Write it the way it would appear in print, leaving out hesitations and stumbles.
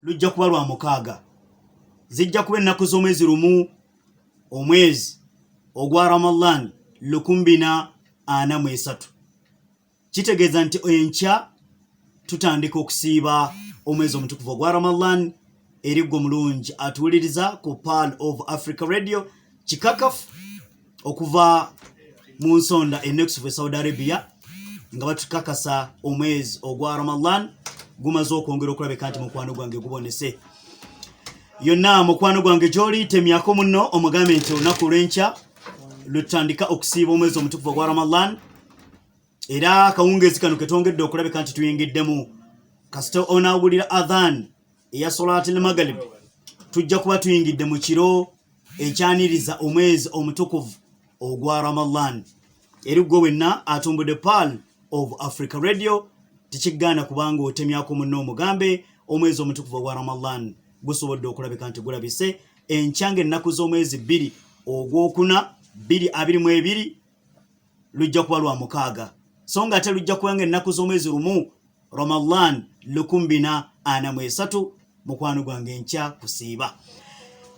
Lujja kuba lwa mukaaga, zijja kuba ennaku z'omwezi 1 omwezi ogwa Ramadan 1443. Kitegeeza nti enkya tutandika okusiiba omwezi omutukuvu ogwa Ramadan. Eri ggwe omulungi atuwuliriza ku Pearl of Africa Radio, kikakafu okuva mu nsonda enekusifu e Saudi Arabia nga batukakasa omwezi ogwa Ramadan gumaze okwongera okulabika nti mukwano gwange gubonese. Yonna mukwano gwange gyoli, temyako munno omugambe nti olunaku olw'enkya lutandika okusiiba omwezi omutukuvu ogwa Ramadan. Era akawungeezi kano ketwongedde okulabika nti tuyingiddemu, kasita onaawulira adhan eya solatil magalib, tujja kuba tuyingidde mu kiro ekyaniriza omwezi omutukuvu ogwa Ramadan. Eri gwe wenna atumbudde Pearl of Africa Radio, tekigaana kubanga otemyako munno omugambe omwezi omutukuvu ogwa Ramadan gusobodde okulabika nti gulabise enkya nga ennaku z'omwezi 2 ogwokuna 2022. Lujja kuba lwa mukaaga, so nga ate lujja kuba nga ennaku z'omwezi 1 Ramadan 1443. Mukwano gwange, enkya kusiiba.